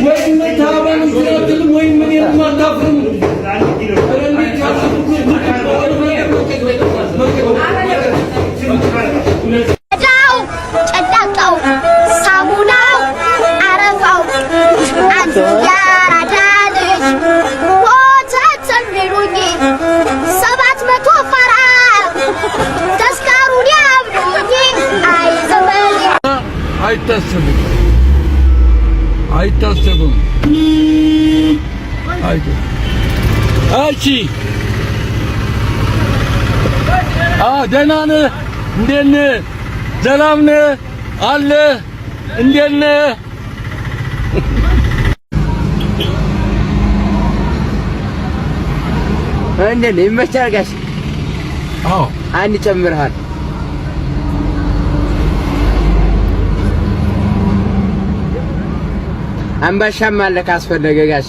ወይም ታባን እንትናትልም ወይም ምን አታፍርም። ኧረ እንዴት ያለ ዳው ጨዳጣው ሳሙናው አረፋው አንዱ ያራዳ ልጅ ወተት የሚሉኝ 700 ፋራ ተስካሩን ያብሉኝ አይ ዘመን። አይታሰብም፣ አይታሰብም። እሺ፣ ደህና ነህ? እንዴት ነህ? ሰላም ነህ? አለ እንዴት ነህ? እንዴት ነው? ይመቻል ጋሽ? አዎ። አንድ ጨምርሃል። አምባሻም አለ ካስፈለገ ጋሽ።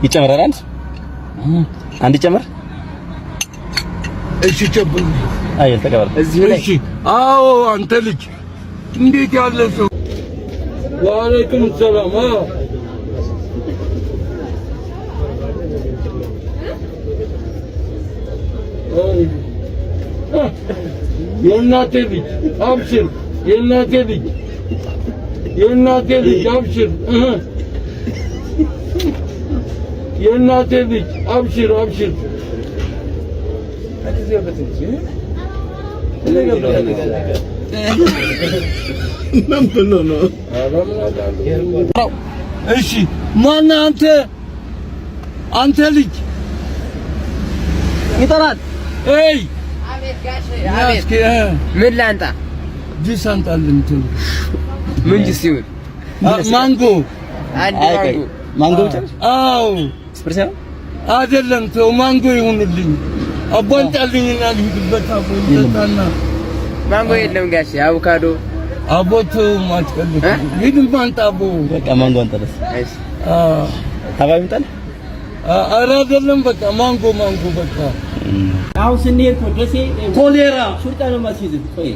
ይጨምራል። አንድ አንድ ይጨምር። እሺ ጨምር። አይ ተቀበል። እዚሁ ላይ። እሺ፣ አዎ፣ አንተ ልጅ እንዴት ያለ ሰው! ወአለይኩም ሰላም። አዎ፣ የእናቴ ልጅ አብሽር፣ የእናቴ ልጅ፣ የእናቴ ልጅ አብሽር፣ የእናቴ ልጅ አብሽር፣ አብሽር። እሺ፣ ማነህ አንተ? አንተ ልጅ ይጠራል። ኤይ! አቤት። እስኪ ምን ላንጣ? ጁስ አምጣልን። እንትን ምን ጁስ ይሁን? ማንጎ። አንድ አይ ቆይ፣ ማንጎ። ማንጎ ብቻ? አዎ። ስፕሪስ ነው? አይደለም፣ ተው፣ ማንጎ ይሁንልኝ። አቦ አምጣልኝና ልሂድበት። አቦ ይጠጣና ማንጎ የለም ጋሽ፣ አቮካዶ። አቦ ተው፣ አትቀልድ። እ? ሂድማ አምጣ አቦ። በቃ ማንጎ አንጠለስ። እሺ። ሀባብ ይምጣል። ኧረ አይደለም፣ በቃ ማንጎ፣ ማንጎ በቃ። አሁን ስንሄድ እኮ ደሴ ኮሌራ ሹርጣ ነው የማስይዝህ። ቆይ።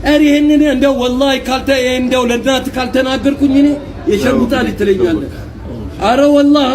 ኧረ ይሄንን እንደው ወላሂ ካልተ እንደው ለእናትህ ካልተናገርኩኝ እኔ የሸርሙጣ ልጅ ትለኛለህ። ኧረ ወላሂ።